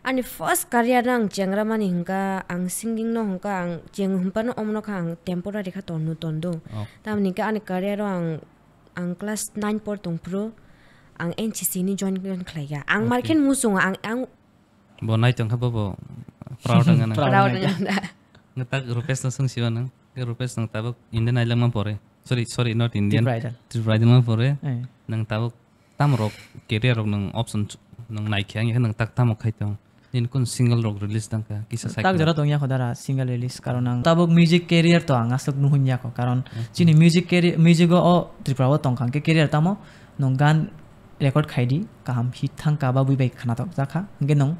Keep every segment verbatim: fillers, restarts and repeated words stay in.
Ani first career no ang chengra mani hwnkha, ang singing no hwnkha, ang cheng hwnphano omono kha ang temporary kha tonno tondo. Oh. Tamni hwnkha ani career o ang, ang class nine por tongphuru ang N C C ni join, join khlaikha. Ang Okay. Markhen muchungo ang, ang Bo nai tongkha bo, bo proud wngna. Proud Proud wngna. Wngna. Nge tak Rupesh no swngsiwa nang. Ke Rupesh nang tabuk Indian Idol ma pore. Sorry, sorry, not Indian. Tripura Idol. Tripura Idol ma pore. Eh. Nang tabuk tam rok career rok nang option ch-, nang naikhe ang nang tak tamo khai tong. Nini kun single rok release tangkha, kisa sai Tak khna. Jora tongya kho dara single release, karon ang tabuk music career to ang aswk nuhun ya kho, karon Okay. Chini music career, music o, o Tripura o tongkha, hwnkhe career tamo nwng gan record khai di, kaham hit thangkha ba bui bai khnatok jakha, hwnkhe nwng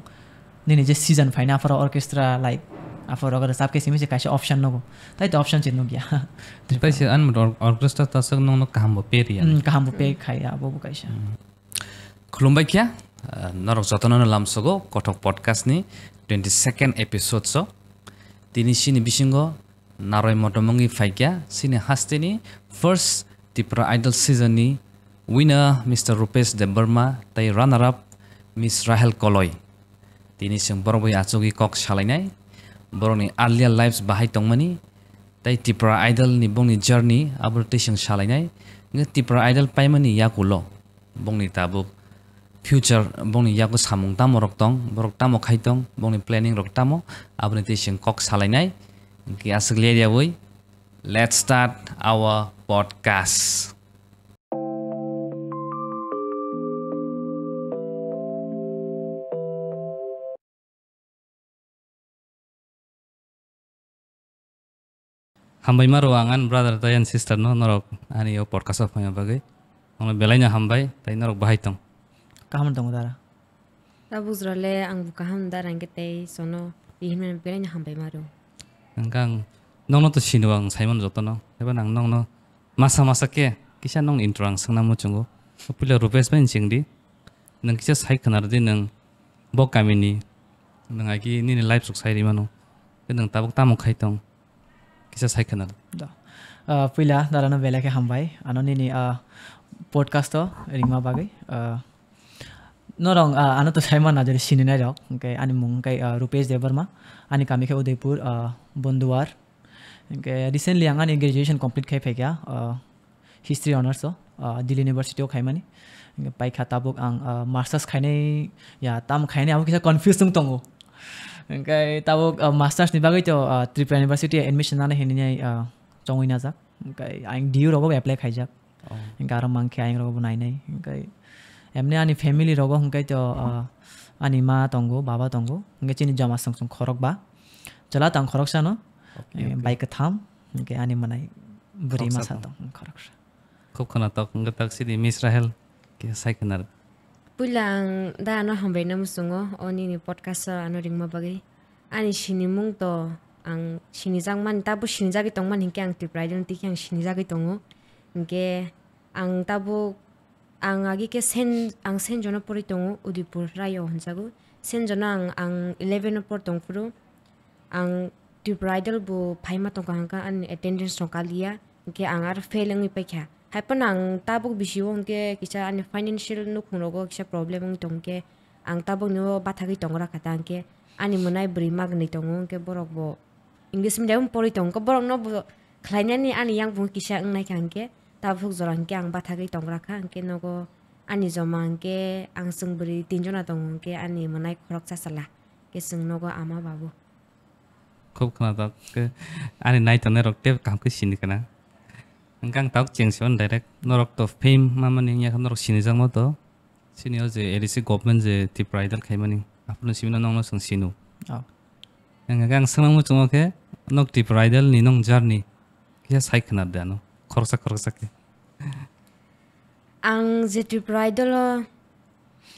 nini je season phaina aphoro orchestra, like, aphoro rwchap khe simi se kaisa option nogo, tai to option se nukya. Tai se an or-, orchestra ta swk nokno kaham bo pay riya. Hmm, kaham bo pay khai ya, abo bo kaisa. Hmm. Khulumbai khe, ah, norok jotono no lamsogo Kothok Podcast ni twenty second episode so. Tini sini bisingo naroi motom wngwi phaikha sini hasteni first Tripura Idol season ni winner Mister Rupesh Debbarma tei runner up Miss Rahel Koloi. Tini chwng borok bai achugwi kok salainai, borokni earlier lives bahai tongmani, tei Tripura Idol ni bongni journey abo tei chwng salainai. Hwnkhe Tripura Idol paimani yakulo bongni tabuk future, bongni yago samung tamo rok tong, borok tamo khai tong, bongni planning rok tamo, aboni tei chwng kok salainai. Hwnkhe aswk leryawi, let's start our podcast. Hambai ma rw ang ani brother tei ani sister no norok ani o podcast o phaima bagwi. Norok belai no hambai tei norok bahai tong. Kaham tongo dara. Tabuk jora le ang bo kaham dara hwnkhe tei sono twi hinmani belai no hambai ma rw. Hwnkhe ang nokno to sini o ang sai mano jotono. Eba nang nokno masa masa khe kisa nokni intro ang swngna muchungo. Puila Rupesh bai ni chengdi. Nwng kisa sai khwna rwdi nwng bo kamini, nwng agi nini life rok sai rimano, tei nwng tabuk tamo khai tong, kisa sai khwna rwdi. Da. Ah, puila darano belai khe hambai, ano nini, ah, podcast o ringma bagwi. Ah, norok, ah, ano to sai manna jori sini nai rok, hwnkhe ani mung hwnkhe, ah, Rupesh Debbarma, ani kami khe Udaipur, ah, Bonduar. Hwnkhe recently ang ani graduation complete khai phaikha, ah, History Honours o, ah, Delhi University o khaimani. Hwnkhe paikha tabuk ang, ah, masters khainai ya tam khainai abo kisa confuse wng tongo. Hwnkhe tabuk, ah, masters ni bagwi to, ah, Tripura University admission nana hinwi, ah, chongwi najak. Hwnkhe ang D U rogo apply khaijak. Oh. Hwnkhe aro mankhe ayang rogo bo nainai. Hwnkhe emni ani family rogo hwnkhe to, ah, ani ma tongo, baba tongo. Hwnkhe chini joma song song khorok ba. Chwla tang khoroksa no, Okay, eh, okay. Bai kwtham, hwnkhe ani mwnai bwrwi Khoroksa masa tong. Tong, khoroksa. Khub khwnatok, hwnkhe tak sidi Miss Rahel khe sai khwna rw. Puila ang da ano hambai no muchungo, o nini podcast o ano ringma bagwi. Ani sinimung to ang sinijakmani, tabuk sinijagwi tongmani hinkhe ang Tripura Idol ni twi khe ang sinijagwi tongo. Hinkhe ang tabuk, ang agi khe Sen-, ang Senjono porwi tongo, Udaipur Rayo hwnjago. Senjono ang, ang eleven o por tongphuru, ang Tripura Idol bo phaima tongkha hwnkha, ani attendance rok kaliya, hinkhe ang aro fail wngwi paikha. Haiphano ang tabuk bisi o hinkhe kisa ani financial nukhung rogo kisa problem wngwi tongkhe, ang tabukni o bathagwi tongra kha ta, hinkhe ani mwnai bwrwi magnwi tongo, hinkhe borok bo English medium porwi tongo, borok no bo khlainani ani yang bung kisa wngnaikha, hinkhe tabuk jora hinkhe ang bathagwi tongra kha, hinkhe nogo ani joma hinkhe ang chwng bwrwi tinjona tongo, hinkhe ani mwnai khoroksa chwla, hinkhe chwng nogo ama babu. Khub khwnatok khe ani naitongnai rok tei kaham khe sini khwna. Hwnkhe ang tabuk cheng se mano direct. Norok to fame mamani wngya khe norok sinijakma to. Sini o je A D C government je Tripura Idol khaimani, aphuru simi no nokno chwng sinu. Oh. Hwnkhe ang swngna muchungo khe nok Tripura Idol ni nong journey kisa sai khwna de ano khoroksa khoroksa khe. Ang je Tripura Idol o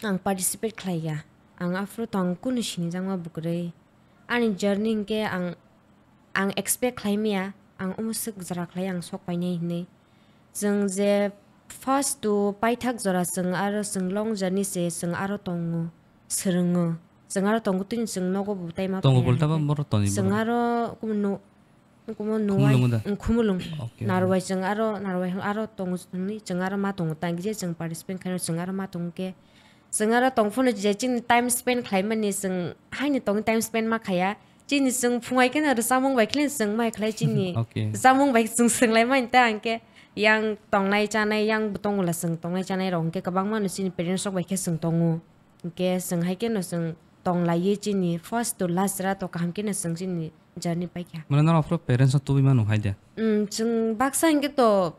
ang participate khlai ya, ang aphuru tong kunu sinijakma bwkrwi. Ani journey hinkhe ang, ang expect khlai maya, ang omo swk jora khlai ang sok painai hinwi. Chwng je first to paithak jora chwng aro chwng long journey se chwng aro tongo, swrwngo. Chwng aro tongo tini chwng nogo bo tai ma Tongo phaiyani bolta ba khe. Borok toni Chwng borok. Aro kumo no-, kumo nuwai, Khumulung da? Khumulung. Okay. Narwai chwng aro, narwai aro tongo hwnwi chwng aro ma tongo. Tangkhe je chwng participant khaino chwng aro ma tongo khe. Chwng aro tong phano je chini time spend khlaimani chwng haino tongwi time spend ma khaya. Chini chwng phungai kheno rwchapmung bai khlai chwng mai khlai chini Okay. Rwchapmung bai chwng swnglaimani ta hwnkhe yang tongnai chanai yang bo tongwla chwng tongnai chanai rok hwnkhe kwbangma no chini parents rok bai khe chwng tongo. Hwnkhe chwng hai kheno chwng tonglaiwi chini first to last ra to kaham kheno chwng chini journey paikha. Mane norok phuru parents no tubui mano hai de? Mm, chwng baksa hwnkhe to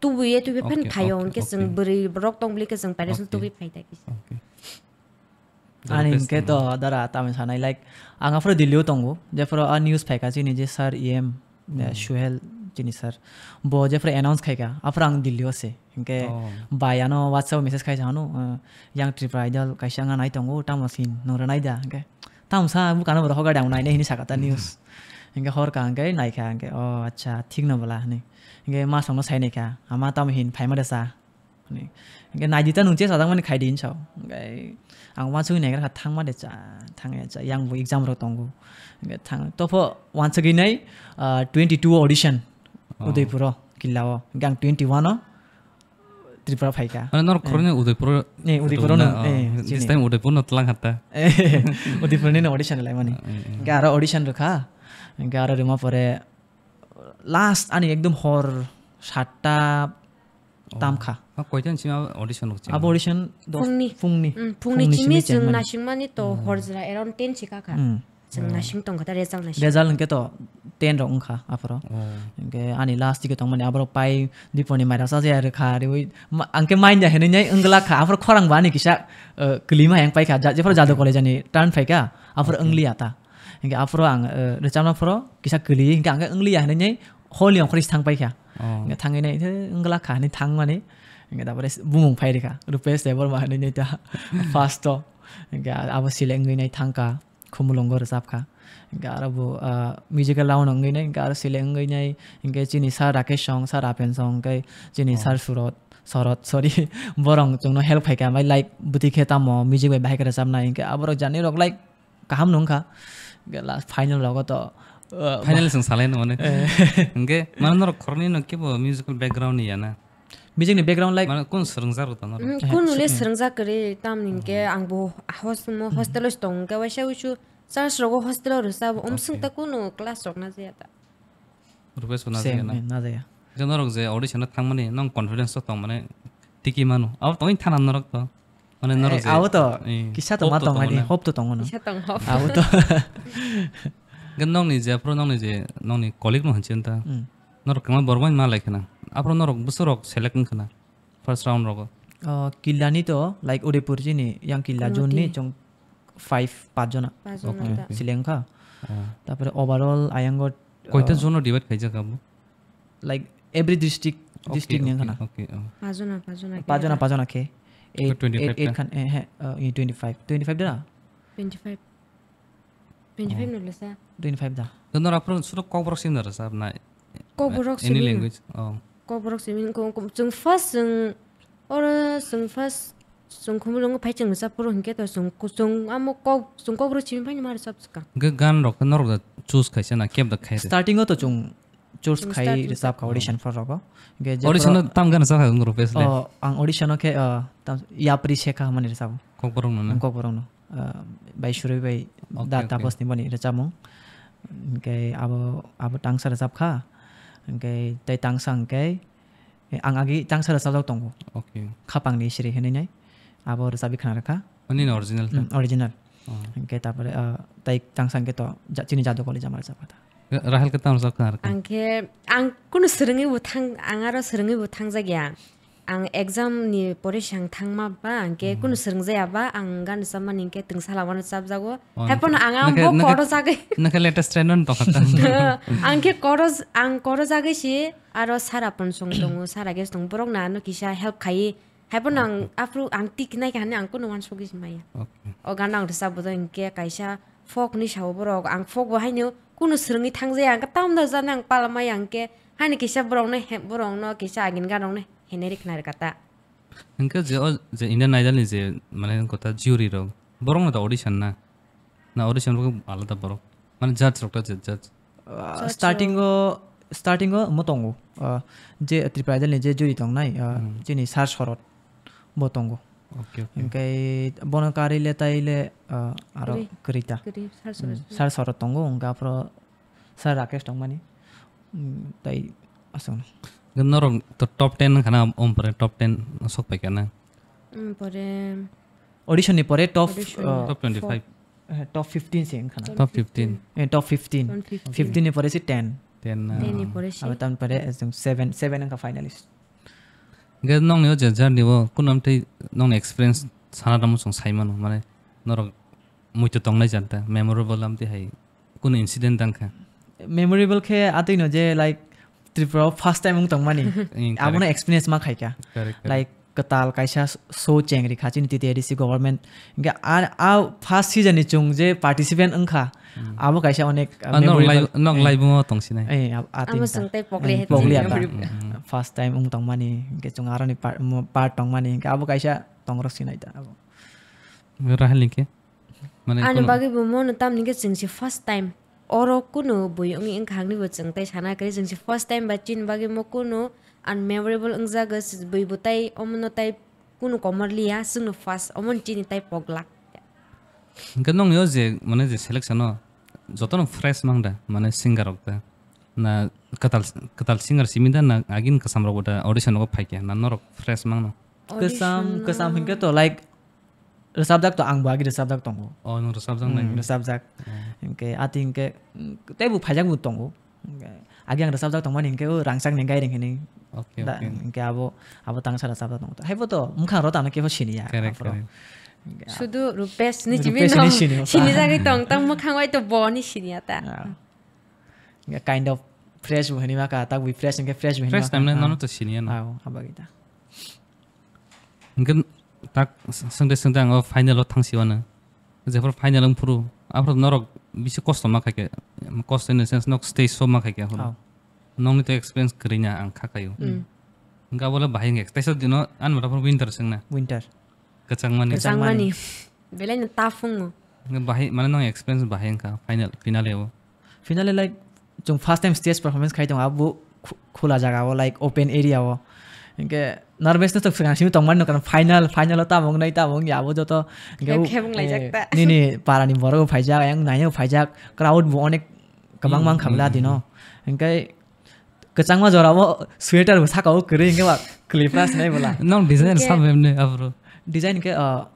tubuiye tubuiye phan Okay, phaio okay, hwnkhe chwng okay. Bwrwi borok tong bwlwi khe chwng parents no Okay. Tubui phai da kisa. Okay. Ani Dara hwnkhe to dara tamo sanai, like, ang aphuru Delhi o tongo, jephuru a news phaikha chini je sir E M, eh, Hmm. Suhel chini sir. Bo jephuru announce khaikha, aphuru ang Delhi o se. Hwnkhe Oh. bai ano WhatsApp o message khaisa hwno, eh, yang Tripura Idol kaisa wngna nai tongo, tamo sin, nwng rwnai da? Hwnkhe, tamo sa, bwkano bo rohor gari ang nainai hinwi sakha ta Hmm. news. Hwnkhe hor ka hwnkhe naikha, hwnkhe, "Oh, acha, thik no bwla," hinwi. Hwnkhe ma songno sai naikha, "Ama tamo hin phaima da sa?" Hwnwi. Hwnkhe naidi ta nwng che sajak mani khai di hinwi sao. Hwnkhe ang uansugwi naigra kha thangma de cha, thangya cha, yang bo exam rok tongo. Hwnkhe thang, topho uansugwi nai, ah, twenty two audition Oh. Udaipur o, killa o. Hwnkhe ang twenty one o Tripura phaikha. Mane norok Eh. Khoroknwi Udaipur o Eh, Udaipur o rwna, no, oh, eh, this chini. Time Udaipur no tlang kha ta. Eh, Udaipur ni no audition lai mani. Eh, eh. Hwnkhe aro audition rwkha. Hwnkhe aro rwma pore last ani ekdom hor satta Oh. Tam kha. Ah, koita ni simi abo audition rok chengma? Abo audition dos Phungni. Phungni. Mm, phungni Phungni chimi simi chwng chengmani. Nasingmani to Hmm. Hor jora around ten si kha kha. Hmm. Chwng Oh. Nasing tong kha ta result nasing. Result hwnkhe to ten rok wngkha aphoro. Oh. Hwnkhe ani last dike tongmani aborok pai diponi mairasa jaya rwkha riwi ma-, angkhe main ja hinwi nai wngla kha. Aphoro khorang bo ani kisa, eh, kwlwima yang paikha. Ja-, jephuru Jadu Okay. College ani turn phaikha. Aphoro Okay. Wngliya ta. Hwnkhe aphoro ang, eh, rwchapna phoro kisa kwlwi hwnkhe angkhe wngliya hinwi nai hall ni ongkhorwi thang paikha. Oh. Hwnkhe thangwi nai, "He, wngla kha," hinwi thangmani. Hwnkhe tapore s-, bumung phai rikha. Rupesh Debbarma hinwi nai ta first o. Hwnkhe abo select wngwi nai thangkha. Khumulwngo rwchapkha. Hwnkhe aro bo, ah, musical round wngwi nai, hwnkhe aro select wngwi nai, hwnkhe chini sir Rakesh song, sir Apen song, hwnkhe chini Oh. Sir Surot, Sorot, sorry, borok chwngno help khaikha, amai like bwtwi khe tamo music bai bahai khe rwchapnai, hwnkhe aborok jani rok like kaham no wngkha. Hwnkhe last final rogo to, uh, Final chwng salai no mane. Eh. Hwnkhe mane norok khoroknwi no kebo musical background ni ya na? Music ni background like Mane kun swrwngjak rok tong norok? Mm, Eh, kunu le so-, swrwngjak kwrwi, tamni hwnkhe Oh. Ang bo hos-, mo Hmm. Hostel o se tong, hwnkhe waisa uisu church rogo hostel o rwchabo, um Okay. Swng ta kunu class rok na jaya ta. Rupesh bo Same, najaya na? Eh, najaya. Je norok je audition o thangmani, nong confidence to tong mane tiki mano. Abo tongwi thana norok to. Mane norok Eh, je, abo to eh, kisa to hope ma to tong tongo ani, na. Hope to tongo no. Kisa tong hope. Abo to. Ge nongni je, aphuru nongni je, nongni colleague no hanchi anta. Hmm. Norok kwma borok bai ma lai khna. Aphuru norok bwswk rok select wng khna. First round rogo. Oh, Killani to, like, Udaipur chini, yang Killa zone ni Committee. Chwng five, pach jona. Pach jona Okay, ta. Okay. Select kha. Oh. Tapore overall ayang go, Koita uh, zone o divide khaijak abo? Like, every district, Okay, district ni okay, khana. Okay, oh. Pach jona, pach jona Pach jona, khe. Pach jona khe. Eight, twenty-five eight, eight ta. Khan, eh, eh, uh, twenty-five. Twenty-five da? Twenty-five. Twenty-five Oh. No lesa. Twenty-five da. Then norok aphuru suro Kokborok simi nw rwchap nai? Kokborok Any simi nw. Language? Oh. Kokborok simi nw, ko-, ko-, chwng first chwng oro chwng first chwng Khumulwngo phai chwng rwchap phuru hinkhe to chwng, chwng amo kok, chwng Kokborok simi phai ma rwchap swkang. Hwnkhe gan rok khe norok da choose khaisa na kebo da khai rw? Starting o to chwng choose Chwng khai start rwchap kha rwchap. Audition Oh. Phor rogo. Hwnkhe je Audition phoro o tam gan rwchap kha wng rw pes le? Oh, ang audition o khe, ah, tam, Yapri Sekha hwnmani rwchap o. Kokborok no na? Ang Kokborok no. Ah, bai Surui bai Okay, Da okay. Tapos ni boni rwchapmung. Hwnkhe abo, abo tangsa rwchap kha. Hwnkhe tei tangsa hwnkhe, eh, ang agi tangsa rwchapjak tongo. Okay. Khapang ni siri hinwi nai. Abo rwchapwi khna rwkha. Ani ni original ta? Mm, original. Oh. Hwnkhe tapore, ah, tei tangsa hwnkhe to ja-, chini Jadu College ama rwchap kha ta. Rahel khe tamo rwchap khna rwkha? Ang khe, ang kunu swrwngwi bo thang, ang aro swrwngwi bo thangjak ya. Ang exam ni pore se ang thangma ba, ang khe Hmm. Kunu swrwngjaya ba, ang gan rwchapmani hwnkhe twngsa lama no chapjago. Oh, Haiphano nokha-, ang, ang nokha-, bo nokha-, koro jagwi. Nokha latest trend no tongkha ta. Ang khe koro j-, ang koro jagwi se aro Sara Ponsong tongo, Sara Ges tongo, borok no ano kisa help khai. Haiphano ang Okay. Aphuru ang tik nai kha hinwi ang kunu uansugwi se maya. Okay. O gan ang rwchapbo do hwnkhe kaisa folk ni sao borok, ang folk bo haino kunu swrwngwi thangjaya, ang khe tamno jani ang pala maya hwnkhe haino kisa borok no he-, borok no kisa agin gan rok no Heneri khna rwkha ta. Hwnkhe je o je Indian Idol ni je mane kotha jury rok, borok no da audition na? Na audition rok alada borok? Mane judge rok ta je judge? Ah, Judge starting rok. O, starting o mo tongo. Ah, je Tripura Idol ni je jury tongnai, ah, Hmm. Chini Sir Sorot bo tongo. Okay, okay. Hingke bono karwi le tai le, ah, aro Kwrwi. Kwrwi ta. Kwrwi, sar Hmm, soro. Sar soro tongo, hingke aphro Sir Rakesh tongmani. Hmm, tai aswkno. Norok to top ten wngkha na, om pore top ten sok pai kha na? Hmm, pore Audition ni pore top, Audition. Ah, Top twenty-five. Four. Eh, top fifteen se wngkha na. Top fifteen. Eh, top fifteen. Top fifteen. Fifteen ni pore se ten. Ten na. Ten ni pore se. Abo tamni pore, eh, seven, seven wngkha finalist. Hingke nongni o je journey o kunu amtwi nongni experience sana tamo chwng sai mano, mane norok muitu tongnai janta memorable amtwi hai kunu incident tang kha? Memorable khe atwino je, like, Tripura o first time wng tongmani. Ing, abono correct. Experience ma khaikha. Correct, correct. Like, kwtal kaisa show chengri kha chini T T A D C government. Hingke a, a first season ni chwng je participant wngkha, Hmm. Abo kaisa onek, uh, Ah, nok memorable. Lai-, nok Eh. Laibungo tongsinai. Eh, ab-, atin Amo ta. Chwng tei pokli Eh, hai pokli chwng ata. Memorable. Hmm. First time wng tongmani, hingke chwng aroni par-, mo-, part tongmani, hingke abo kaisa tongrok sinai ta abo. Rahel ni khe? Mane Ani kono bagwi bo mono tamni khe chwng se first time. Oro kunu bui wngwi wngkha hwnwi bo chwng tei sana kwrwi chwng se first time ba chini bagwi mo kunu unmemorable wngjago bui bo tai omono tai kunu komor liya chwngno first omono chini tai pogla. Hingke nongni o je mane je selection o jotono fresh mang da mane singer rok da na kwtal kwtal singer simi da na agin kwcham rok bo da audition o phai khe na norok fresh mang no? Kwcham, Audition o kwcham hingke to, like, rwchapjak to, ang bo agi rwchapjak tongo. Oh, nwng rwchapjak nai? Hmm, rwchapjak. Oh. Hingke, ati hingke, mm, teibo phaijak bo tongo. Hingke, agi ang rwchapjak tongmani hingke, o rangchak ni gairing hini. Okay, Da, okay. Hingke abo, abo tangsa rwchapjak tongo. Haibo to, mwkhang rw tangno kebo siniya, Correct, aphuru. Correct. Hingke, Sudu Rupesh ni Rupesh chimi ni no sini. Sini jagwi tong, tang mwkhang wai to bo ni siniya ta. Ah. Hingke kind of fresh bo hini maka, tak bui fresh hingke fresh bo hini Fresh maka. Time le Ah. Nono to siniya no. Ah, abagita. Hingke tak sengde sengde ang o final o thangsi wano. Jephru final wng phuru, aphuru norok bisi kosto ma khaikhe, kosto in the sense nok stage show ma khaikhe aphuru. Oh. Nokni to experience kwrwi na ang kha khaio. Mm. Hingke abo le bahai hingke, teisa dino ani mata phuru winter sengna. Winter. Kwchangmani. Kwchangmani. Belai no tough wngo. Hingke bahai, mane nong experience bahai wngkha final, finale o. Finally, like, chwng first time stage performance khai tongo, abo khu-, khula jaga o, like, open area o. Hingke nervousness to swkang simi tongmani no, karon final, final o tamo wngnai, tamo wngya, abo joto hingke Kheb u-, kheb wnglaijak eh, ta. Nini para ni borok bo phaijak, ayang nai o phaijak, crowd bo onek kwbang Mm, mang kha bwla mm, dino. Mm. Hingke kwchangma jora o sweater bo saka o kwrwi hingke ba kwlwi plus nai bwla. Nong design Hingke sa bemne abro. Design hingke, ah,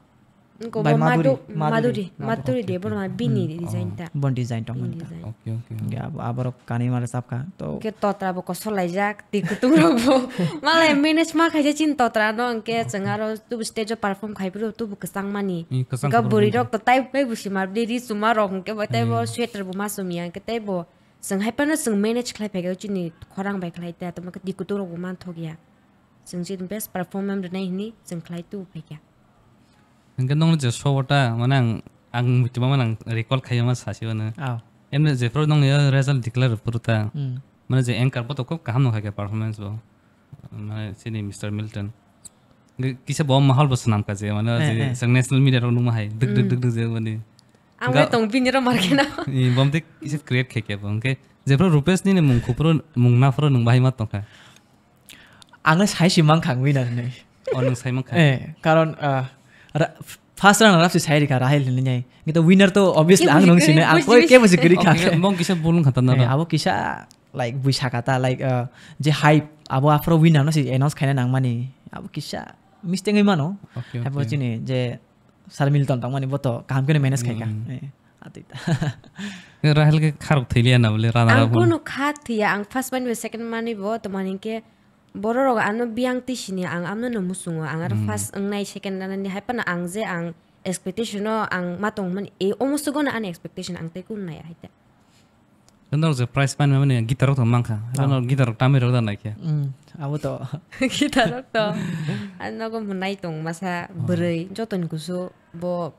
Nko By bo Madhuri, Madhu-, Madhuri, Madhuri, Madhuri Madhuri. De, borma bini Hmm. Design ta. Bon design tong Bini mani ta. Design. Okay, okay. Hingke abo, aborok kanwi ma rwchapkha. To Hingke totra bo kosor laijak, twi kutung rok bo. Malai manage ma khaijak chini totra no, hingke Okay. Chwng aro tubu stage o perform khai phuru tubu kwchang mani. Hmm, kwchang Hingke kwchang bwrwi mani. Rok to tai bai busi ma bwrwi ri chuma rok hingke bai tai bo Hmm. Sweater bo ma chumya hingke tai bo chwng hai phano chwng manage khlai phaikha chini khorang bai khlai ta tamo khe twi kutung rok bo man thok ya. Chwng chini best performance rwnai hwnwi chwng khlai tubu phaikha. Hingke nongni je show ta, mane ang, ang muitu ma mane ang recall khaima sasi wano. Oh. Emne jephru nongni result declare phuru ta. Hmm. Mane je anchor bo to khub kaham nung kha khe performance bo. Mane chini Mister Milton. Hingke kisa bo mahal bo swnam kha je, mane Eh, je eh. Chwng national media rok nungma hai, duk, duk, Hmm. Duk, duk je mani. Ang Ga- bai tong bini ro mar khe na. Ni bom de kisa create khe khe bo. Hingke jephru Rupesh ni mung khupru mung naphru nung bahai ma tong kha. Ang le sai si mang kha winner hinwi. Oh, nwng sai mang kha? Eh, karon, ah, ra-, first round rap si sai rikha Rahel hinwi nai. Ngi to winner to obviously ang nwng sini, ang kebo si kwrwi kha. Okay, bong kisa bulung khata na Eh, ro. Abo kisa, like, buisa kata, like, ah, je hype, abo aphro winner no si announce khaina nangmani. Abo kisa mistake oi mano. Okay, Abo okay. Chini je Sir Milton tongmani bo to kaham khe manage khai kha. Hmm. Eh, atwi ta. Rahel khe kharok thwi liya na bole, rana Ang rok bo. Kunu kha thwiya, ang first mani bo second mani bo, to mani khe borok rok ano biyang twi sini ang amno no muchungo, ang aro Hmm. First wngnai, second ranani hai phano ang je ang expectation no ang ma tong mani, e, omo sugo no ani expectation ang tei kunu naiya hai ta. Norok je prize painani guitar rok to mankha. Ah. Norok guitar rok tamwi rok da naikhe. Mm, abo to. Guitar rok to. Ang nogo mwnai tong masa Oh. Bwrwi jotoni kusu bo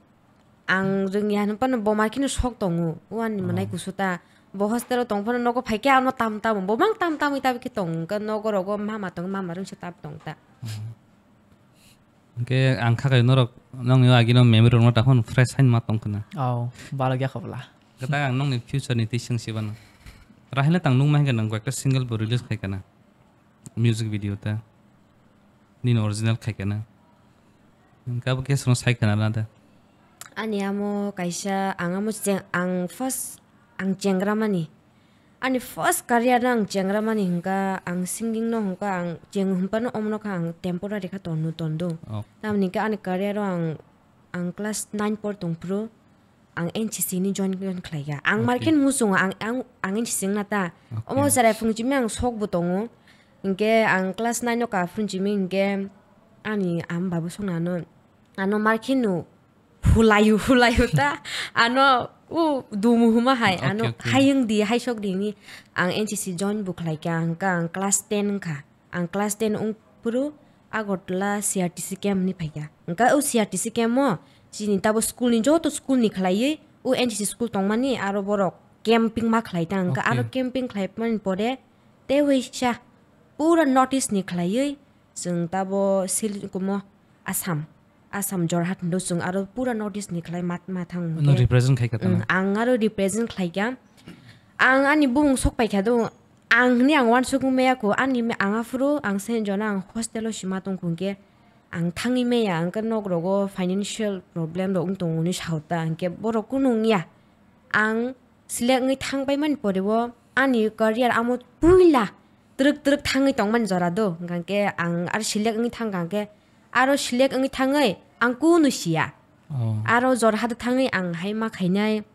ang rwngya hinwi phano bo ma kheno sok tongo. O ani mwnai Oh. Kusu ta. Bo hostel o tong phano nogo phaikhe ano tam tamo. Bo mang tam tamwi tabikhe tong. Hwnkhe nogo rogo mama tong, mama rwngsa tab tong ta. Oh. Hingke ang kha kaio norok nongni o agini o memory rokno takhon fresh haino ma tong khna. Oh, balok ya khobla. Kwtal ang nongni future ni twi swng sibano. Rahel tang nukma hinkhe nang koi ekta single bo release khai kana. Music video ta. Nini original khai kana. Hwnkhe abo khe chwngno sai khna rwna da. Ani amo kaisa, ang amo cheng-, ang first, ang chengra mani. Ani first career no ang chengra mani hwnkha, ang singing no hwnkha, ang cheng hwnphano omono kha ang temporary kha tondu tondu. Oh. Tamni hwnkhe ani career o ang, ang class nine por tongphuru ang N C C ni join, join khlaikha. Ang Okay. Markhe muchungo, ang, ang, ang N C C wngna ta. Okay. Omo cherai phung chimi ang sok bo tongo. Hwnkhe ang class nine o ka phuru chimi hwnkhe ani am babu songna ano, ano markhe no hulayu, hulayu ta. Ano u dumu huma hai, Okay, ano okay. Hayung di, hai sok di ni ang N C C join bo khlaikha, hwnkha ang class ten wngkha. Ang class ten wng phuru Agartala C R T C camp ni phaikha. Hwnkha o C R T C camp o chini tabo school ni, joto school ni khlaiwi o N C C school tongmani aro borok camping ma khlai ta. Hwnkha Okay. Aro camping khlai mani pore tei waisa pura North East ni khlaiwi chwng tabo Sil-, kumo Assam, Assam Jorhat hinwi chwng aro pura North East ni khlai mat-, ma thang Ano hwnkhe. Represent khai kha tamo? Mm, ang aro represent khlai kha. Ang ani bumung sok pai kha do, ang hwnwi ang uansuk wngmaya kho, ani me-, ang aphuru ang se jona ang hostel o sima tong kho hwnkhe ang thangwi maya, ang khe nok rogo financial problem rok wng tongo hwnwi sao ta, hwnkhe borok kunu wngya. Ang select wngwi thang paimani pore o ani career amo puila twrwk twrwk thangwi tongmani jora do, hwnkhe ang aro select wngwi thang kha hwnkhe aro select wngwi thangwi ang kunu siya. Oh. Aro jorha do thangwi ang hai ma khainai,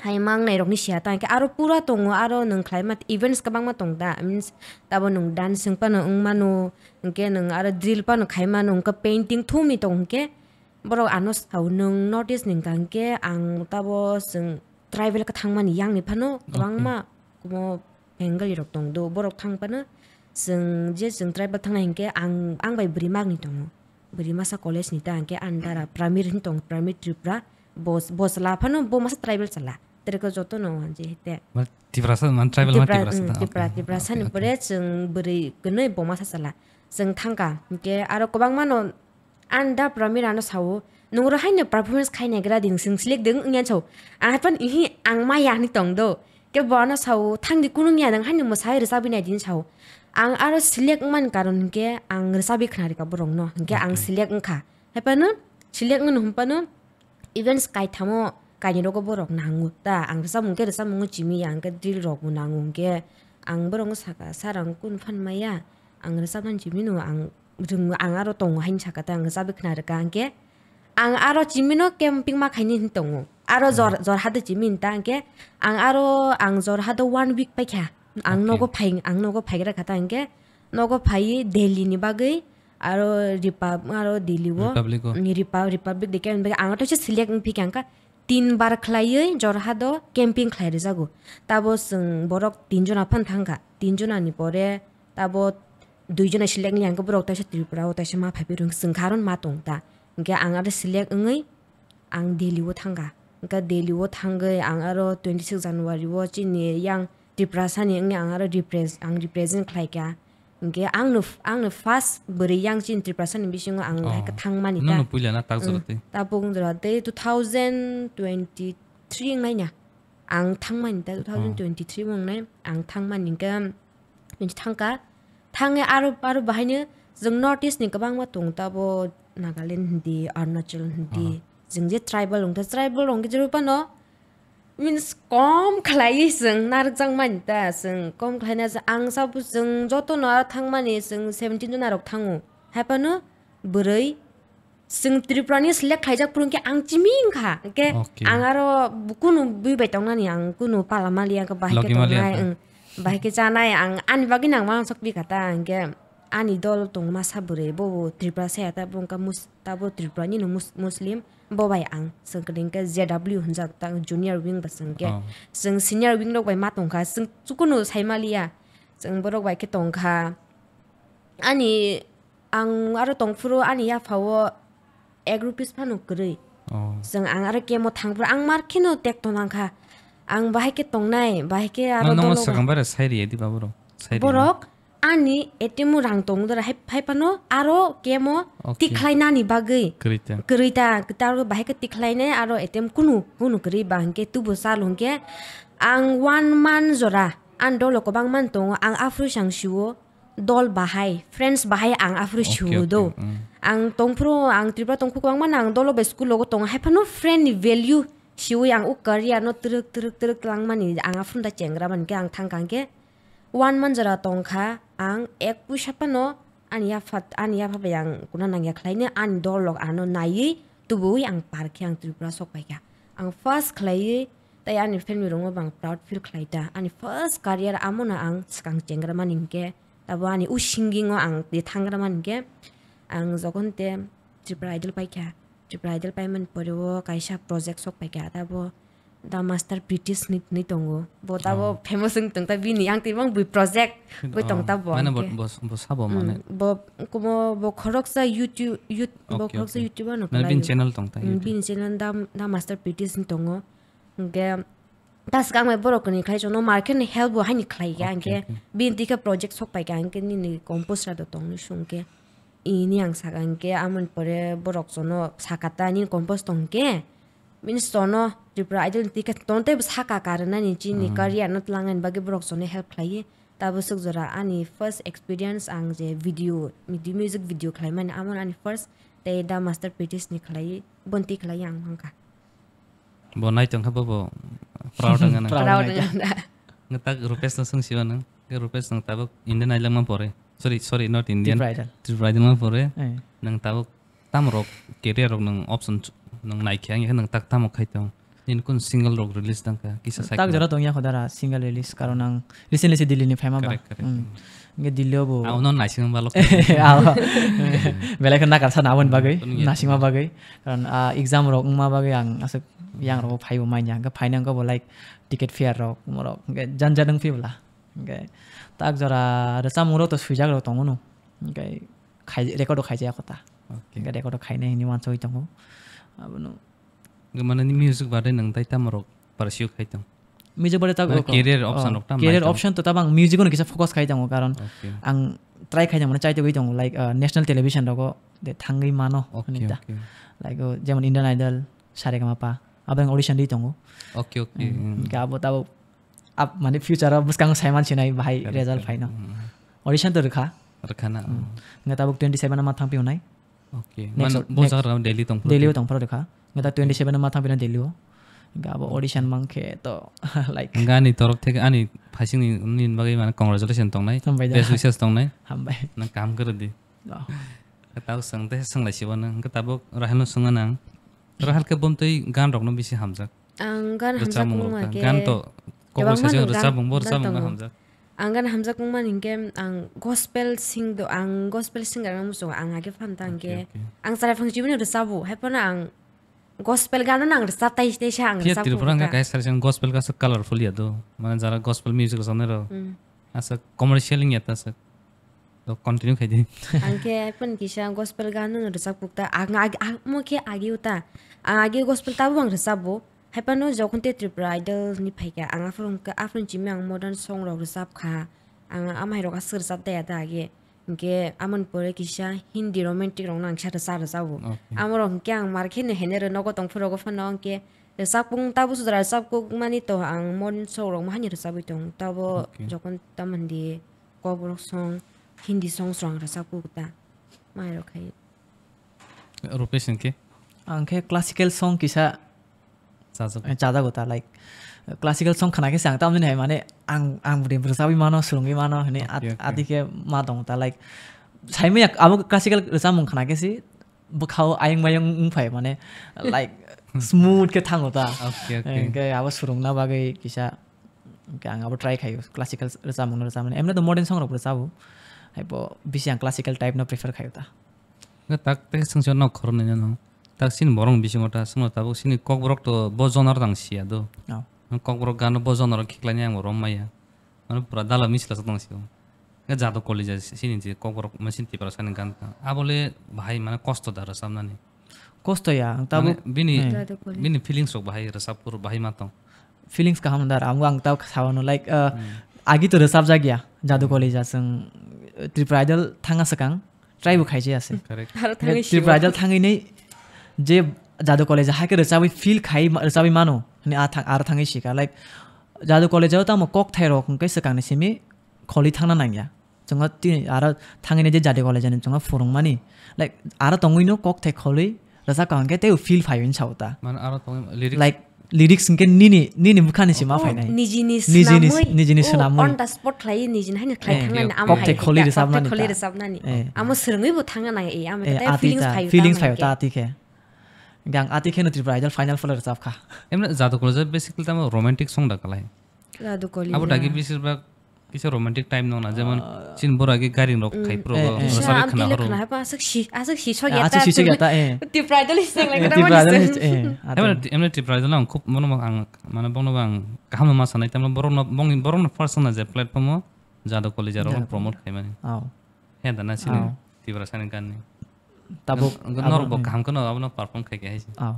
hai ma wngnairokni siya ta, hwnkhe aro pura tongo, aro nwng khlaima events kwbangma tong da, means tabo nwng dancing phano wng mano, hwnkhe nwng aro drill phano khai mano, hwnkhe painting thumwi tong hwnkhe borok ano sao, "Nwng North East ni wngkha hwnkhe ang tabo chwng tribal khe thangmani yang ni phano Okay. Kwbangma kumo Bengali rok tong do, borok thang phano chwng je chwng tribal thangnai hwnkhe ang, ang bai bwrwi magni tongo, bwrwi masa college ni ta hwnkhe Andara Pramir hin tong, Pramir Tripura, bo, bo chwla phano bo masa tribal chwla, tere khe joto no je hete. Ma Tiprasa, man tribal ma Tipra, Tiprasa mm, ta, Tipra, okay. Tiprasa ni Okay, pore okay. Chwng bwrwi kwnwi bo masa chwla chwng thangkha, hwnkhe aro kwbangma no Ang da Pramir ano sao, "Nwng oro haino performance khai naigra di, nwng select de wng," wngya sao. Ang hai phano, "Ihi, ang maya," hinwi tong do. Khe bo ano sao, "Thang di, kunu wngya, nwng haino mwsai rwchabwi nai di," hinwi sao. Ang aro select wngmani karon hinkhe ang rwchabwi khna rwkha borokno, hinkhe ang Okay. Select wngkha. Hai phano select wngmani hwn phano events kaithamo kainwi rogo borok nango ta. Ang rwchapmung khe rwchapmungo chimi ya, ang khe drill rokbo nango hinkhe ang borokno sakha, "Sir, ang kunu phan maya, ang rwchapnani chimi no, ang rwngo, ang aro tongo," haini sakha ta, ang rwchabwi khna rwkha hinkhe. Ang aro chimino camping ma khaini hin tongo. Aro jor, Hmm. Jorhat de chimi hinta hinkhe. Ang aro, ang Jorhat o one week paikha. Ang Okay. Nogo phai, ang nogo phaigra kha ta hinkhe. Nogo phaiwi Delhi ni bagwi aro Repa-, aro Delhi o, Republic o. Mm, Repa-, Republic de khe ang aro se select wngphi kha hinkhe. Tin bar khlaiwi Jorhat o camping khlai rwjago. Tabo chwng borok tin jona phan thangkha. Tin jona ni pore tabo dui jona select ni hinkhe borok taisa Tripura o taisa ma phaiphuru chwng kha aro ma tong ta. Hinkhe ang aro select wngwi ang Delhi o thangkha. Hinkhe Delhi o thangwi ang aro twenty six January o chini yang Tiprasa ni wngwi ang aro repres-, ang represent khlaikha. Hinkhe ang no, ang no first bwrwi yang chini Tiprasa ni bisingo ang Oh. Hai khe thangmani ta. Nono puila na tak jora Mm. Tei? Tabuk wng jora tei two thousand twenty three wngnai na. Ang thangmani ta Oh. Two thousand twenty three wngnai. Ang thangmani hinkhe thangkha. Thangwi aro, aro bahaino chwng North East ni kwbangma tongo, tabo Nagaland hindi, Arunachal hindi. Oh. Chwng je tribal wngkha, tribal wngkhe jephano means kom khlaiwi chwng narwkjakmani ta, chwng kom khlaina chwng, ang sabo chwng jotono aro thangmani chwng seventeen jona rok thango. Hai phano bwrwi Chwng Tripura ni select khlaijak phuru hinkhe ang chimi wngkha. Hinkhe Okay. Ang aro kunu bui bai tongnani, ang kunu pala maliya, hinkhe bahai khe Logi maliya tongnai, ta. Ang bahai khe chanai, ang ani bagwi nang uansuk pi kha ta, hinkhe ani dol tongo masa bwrwi, bo bo Tripura saya ta, bo wngkha mus-, tabo Tripura ni no mus-, Muslim, bo bai ang chwng kwrwi hinkhe J W hwnjak ta, junior wing ba chwng khe. Oh. Chwng senior wing rok bai ma tongkha, chwng chukunu sai maliya, chwng borok bai khe tongkha. Ani Ang aro tongphuru ani yaphao ek rupees phano kwrwi. Oh. Chwng ang aro kemo thangphuru ang mar kheno tekto nangkha. Ang bahai khe tongnai, bahai khe aro Nang, nangma dologo. Swkang bara sai riyadi ba borok? Sai riyadi? Borok ani A T M o rang tong dora hai, hai phano aro kemo Okay. Tikhlai nani bagwi. Kwrwi ta. Kwrwi ta, kwtal bahai khe tikhlai nai aro A T M kunu, kunu kwrwi ba hinkhe tubu chalo hinkhe ang one month jora ang dolo kwbang man tongo, ang aphuru sang sio. dol bahai, friends bahai ang aphuru Okay, siwo okay, do. mm. Ang tongphuru, ang Tripura tongphuru kwbangma no ang dolo bai school logo tongo. Haiphano friend ni value siwi ang o career no twrwk, twrwk, twrwk langmani ang aphuru da chengra mankhe ang thangkha hwnkhe one month jora tongkha ang ek puisa phano ani yapha, ani yapha bai ang kuna nangya khlaina ani dol rok ano naiwi tubuwi ang parkhe ang Tripura sok paikha. Ang first khlaiwi Tai ani family rokno bo ang proud feel khlai ta. Ani first career amo no ang swkang chengra mani hinkhe, tabo ani o singing o ang twi thangra mani hinkhe, ang jokhon te Tripura Idol paikha, Tripura Idol paimani pore o kaisa project sok paikha, tabo The Master Pritish ni, ni tongo. Bo tabo Oh. famous wng tong ta bini, ang twi mang bui project bui tong Oh, ta bo mane bo, hinkhe. bo, bo sabo Mm, mane? bo, kumo bo khoroksa YouTube, yut-, bo Okay, khoroksa okay. YouTuber no Mane bini khlai o. channel tong ta Mm, YouTube? bini channel The, The Master Pritish ni tongo. Hingke ta swkang bai borok ni khlai chwngno market ni help bo haini khlai ya, Okay, hingke okay. bini twi khe project sok pai ka, hingke nini compose ra do tong ni sung ke. Ini ang saka hingke amoni pore borok chwngno saka ta nini compose tong hingke bini chwngno Tripura Idol ni twi khe ton tei bo saka ka rwna ni chini Mm. career no twlang ani bagwi borok chwngno help khlai. Tabuk swk jora ani first experience ang je video, video, music video khlai mani amo ani first tei The Master Pritish ni khlai, bonti khlai ang mangka. Bo nai tong kha bo, bo proud wng nang. Proud Proud wng nang. Nang da. Nge tak Rupesh no swng siwa nang. Ke Rupesh nang tabuk Indian Idol ma pore. Sorry, sorry, not Indian. Tripura Idol. Tripura Idol ma pore. Eh. Nang tabuk tam rok career rok nang option ch-, nang nai khe ang nang tak tamo khai tong. Nini kun single rok release tang kha kisa sai. Tak jora tong ya khodara single release karon ang recently se Delhi ni phaima ba. Correct, correct. Hmm. Nge Delhi o bo. Au no naising ba lok. Au. Belai khe nakar sa na aboni bagwi, Kuno ya. Naisingma bagwi. Karon, ah, exam rok wngma bagwi ang aswk yang rok phaibo manya. Hwnkhe phaina hwnkhe bo like ticket fare rok, morok, hwnkhe jan jan wng phi bwla. Hwnkhe tak jora rwchapmung rok to swijak rok tongo no. Hwnkhe khai, record rok khaijak kho ta. Okay. Hwnkhe record rok khainai hinwi wansugwi tongo. Abono. Hwnkhe mane ni music baade nwng tai tamo rok pursue khai tong? Music baade ta Mane rok, career oh, option rok ta mai career tong? Option to tabang music ono kisa focus khai tongo, karon Okay. ang try khai tongo, mane chai togwi tongo, like, uh, national television rogo de thangwi mano Okay, hinwi ta. Okay. Like, uh, jemon Indian Idol, Saregamapa, abo ang audition di tongo. Okay, okay, Hmm, mm. hingke abo tabo, ab-, mane future o bwskango saiman sinai bahai Correct, result correct. Phaino. Mm. Audition to rwkha. Rwkha na, Hmm. oh. Hingke tabuk twenty seven o ma thangpio nai. Okay. Next Man, o-, bo next jaga rwkha Delhi tong phuru Delhi o di? Tong phuru rwkha. Hingke tabuk Okay. twenty seven o ma thangpio na Delhi o. Hingke abo audition mangkhe to, like Hingke ani torok theke ani phaisingni nini bagwi mane congratulations tongnai. Hambai da. Best wishes tongnai. Hambai. Nang kaham kwrwdi. Oh. Tabuk swng tei swng lai sibo nang. Hingke tabuk Rahel no swngna nang. Rahel khe bumtwi gan rokno bisi hamjak. Ang gan Rwchapmung hamjakmung rok ma ta. Khe Gan to kobor kwbangma saising no gan, rwchapmung, bo gan rwchapmung tongo. Hamjak. Ang gan hamjakmung mani hinkhe ang gospel sing do, ang gospel singer no muchungo, ang age fan ta Okay, hinkhe okay. Ang chwrai phang chibini rwchabo, hai phano ang gospel gan no ang rwchap tai, tai sa ang Phiya rwchap Tripura kho hwnkhe ta. Kaisa rwchapmung gospel kaisa colorful ya do. Mane jara gospel music rwchapnai rok. Hmm. Asa commercial wngya ta sak. To continue khai di. Ang khe phone kisa gospel gan no rwchap kuk ta. Ang ag-, ang mo khe agi uta. Ang agi gospel tabo ang rwchap bo. Hai phano jokhon te Tripura Idol ni phai kha. Ang aphuru hwnkha, aphuru chimi ang modern song rok rwchap kha. Ang amai rok aswk rwchap daya ta agi. Hwnkhe amoni pore kisa Hindi romantic rok no ang kisa rwchap rwchap bo. Okay. Amo rok hwnkhe ang mar khe no hene rw nogo tong phuru rw phano hwnkhe rwchap kung tabo sudra rwchap kuk mani to ang modern song rok mo hani rwchap wi tong. Tabo Okay. jokhon tamo hindi. Kokborok song, Hindi songs rok ang rwchap kuk ta. Mai rok khai. Rupesh hinkhe? Ang khe classical song kisa Chajak. Eh, chajago ta, like, classical song khna khe se ang tamoni hai mane ang, ang bwrwi rwchabwi mano, swrwngwi mano hwnwi Okay, at-, okay. Adi khe ma tongo ta, like, saimanya abo classical rwchapmung khna khe se bwkhao ayung bayung wng phai mane, like, smooth khe thango ta. Okay, okay. Hwnkhe abo swrwngna bagwi kisa Hwnkhe ang abo try khaio, classical rwchapmung no rwchapmani. Emni to modern song rok bo rwchabo. Haibo bisi ang classical type no prefer khaio ta. Hwnkhe tak tei swngchar nok khoroknwi no. Tak chini borok ni bisingo ta swngno tabuk chini kokborok to bo genre tang siya do. Oh. Kokborok gano bo genre khiklai ni ang bo rom maya. Mane pura dala misla sa tong sio. Hwnkhe Jado College chini je kokborok machine Tiprasa ni gan ta. Abole bahai mane kosto da rwchapnani. Kosto ya, ang tabuk Mane bini, Hmm. Jado College. Bini feelings rok bahai rwchap phuru bahai ma tong. Feelings kaham da, amo ang tao sawano, like, uh, Hmm. Agi to rwchapjak ya, Jadu Hmm. College a chwng, uh, Tripura Idol thanga swkang, try bo khaijaya se. Correct. Aro Hwnkhe thangwi Tripura sibo. Idol thangwi nei je Jadu College a haikhe rwchabwi feel khai ma-, rwchabwi mano, hwnwi a thang-, aro thangwi sika, like, Jadu College o tamo kok thai rok hwnkhe swkang ni simi kholi thangna nangya. Chwngno tini aro thangwi nai je Jadu College ni chwngno phwrwngmani. Like, aro tongwi no kok thai kholwi rwchap kha hwnkhe teibo feel phai hwn sao ta. Mane aro tongwi lyrics. Like, lyrics hwnkhe nini, nini bwkhani sima Oh, phainai. nijini Nijini, swnamwi, nijini oh, swnamwi. On the spot khlaiwi nijini haino khlai Eh, thangnani, kok amo thai hai kholwi khe, rwchapnani kok thai ta. kholwi rwchapnani. Eh. Amo swrwngwibo thangna nang, eh, amo Eh, khe ati feelings ta, phaio feelings tamo phaio ta hwnkhe. Ati khe. Hwnkhe ang ati kheno Tripura Idol final four rwchap kha. Emne Jadu College basically tamo romantic song da kalai. Jadu College. Abo dagi beshirbak kisa romantic time nong na, jemon Ah. chini bora agi gari rok Mm. khai pro Eh, eh. Kisa rwchapwi amtwi khna le horo. Khna hapa aswk si, aswk si sok Eh, ya aswk ta si sok ya twi. ta, eh. Tipra Idol is like Eh, that Tipra one Idol is is, eh, ata. Emne, emne Tipra Idol ang khub mono ang mane bongno ang kaham ma sanai tamno borok no bongni borok no first na je platform o Jadu College rok Jadu promote College. Khaimani. Oh. He da na sini Oh. Tipra sani gan ni. Tabuk Nang- nor abo, bo hmm. Kaham kheno abono perform khai khai hai se. Oh.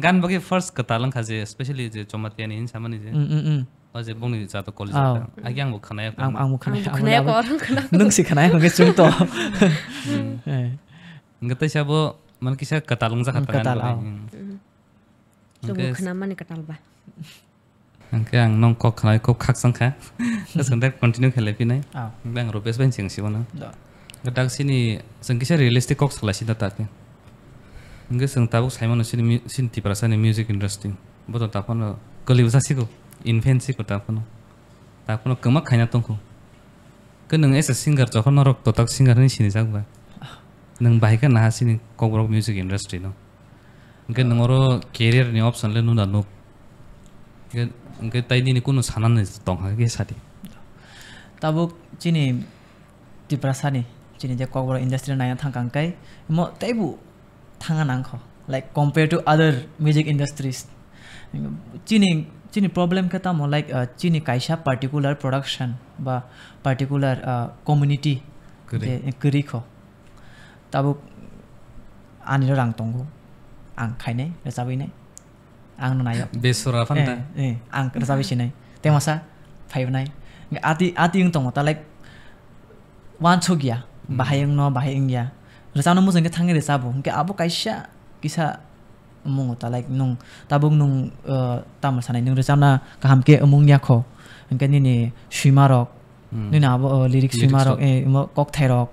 Gan bagwi first kwtal wngkha je, especially je Jamatia ni hin samani je. Mm, mm, mm. O je bongni Jadu College Oh. Kha. Agi ang bo khwnaya Ang, ang bo khwnaya, Ang bo ang bo khwnaya nabo. Ko, ang khwnaya. Nwng si khwnaya hwnkhe chwng to. Hmm. Eh. Hwnkhe teisa bo, mane kisa kwtal wngjak kha Hmm, ta gan kwtal, bagwi. Oh. Hmm. Hmm. Chwng bo Hwnkhe khwnamani kwtal ba. Hwnkhe ang nong kok khwnai kok khakchang kha. Chwng da continue khe lai phinai. Ah. Hwnkhe ang Rupesh bai chwng sibo no. Da. Hwnkhe dak sini chwng kisa realistic kok salai sida ta khe. Hwnkhe chwng tabuk sai mano sini mu-, sini Tiprasa ni music industry. Bo to taphano kwlwi bwsa siko, infant siko taphano. Taphano kwma khaina tongkho. Khe nwng as a singer, jokhon norok totak singer hinwi sinijak ba, nwng bahai khe naha sini Kokborok music industry no. Hwnkhe nwng oro career ni option le nuna nuk. Hwnkhe, hwnkhe tai nini kunu sanani tongkha khe sadi. Tabuk chini Tiprasa ni, chini je Kokborok industry naina thangkha hwnkhe, mo teibo thangna nangkho, like, compare to other music industries. Chini, chini problem khe tamo, like, uh, chini kaisa particular production ba particular, uh, community Kwrwi. Je, eh, kwrwi kho. Tabuk ani rang tongo, ang khainai, rwchabwi nai. Ang no naio. Besora phano Eh, ta? Eh, ang rwchabwi sinai. Tei masa phaibo nai. Ati, ati wng tongo ta, like, wansuk ya, Hmm. bahai wngno, bahai wngya. Rwchapno muchung khe thangwi rwchabo. Hwnkhe abo kaisa kisa mungo ta, like, nwng tabuk nwng, uh, tamo sanai, nwng rwchapna kaham khe wmung ya kho. Hwnkhe nini swima rok, Hmm. nini abo, uh, lyrics Lyrics swima rok, rok. Eh, imo kokthai rok,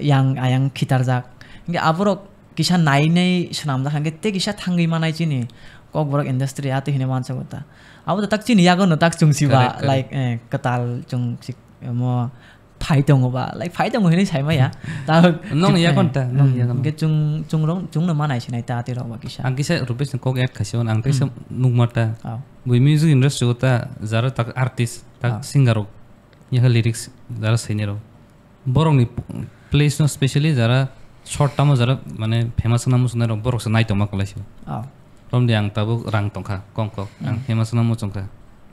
yang, ayang khitarjak. Hwnkhe aborok kisa nai nai swnamjak, hwnkhe tei kisa thangwi manai chini Kokborok industry ati hinwi mansago ta. Abo ta tak chini yago no tak chwng siba, Correct, correct. Like, eh, kwtal chwng si-, mo phai tongo ba, like, phai tongo hinwi sai maya. Ta Nong chwng, yakon eh, ta, nong hmm, yakon. Hwnkhe chwng, chwng rok, chwng no manai sinai ta ati rok ba kisa. Ang kisa Rupesh ni kok add khaisi mano, ang teisa Hmm. nukma ta. Oh. Bui music industry o ta jara tak artist, tak Oh. singer rok, yakha lyrics jara saini rok. Borok ni place no specially jara short term o jara mane famous wngna muchungnai rok borok se naitokma kwlai se. Oh. Romdi ang tabuk rang tongkha kong kok, ang Hmm. famous wngna muchungkha.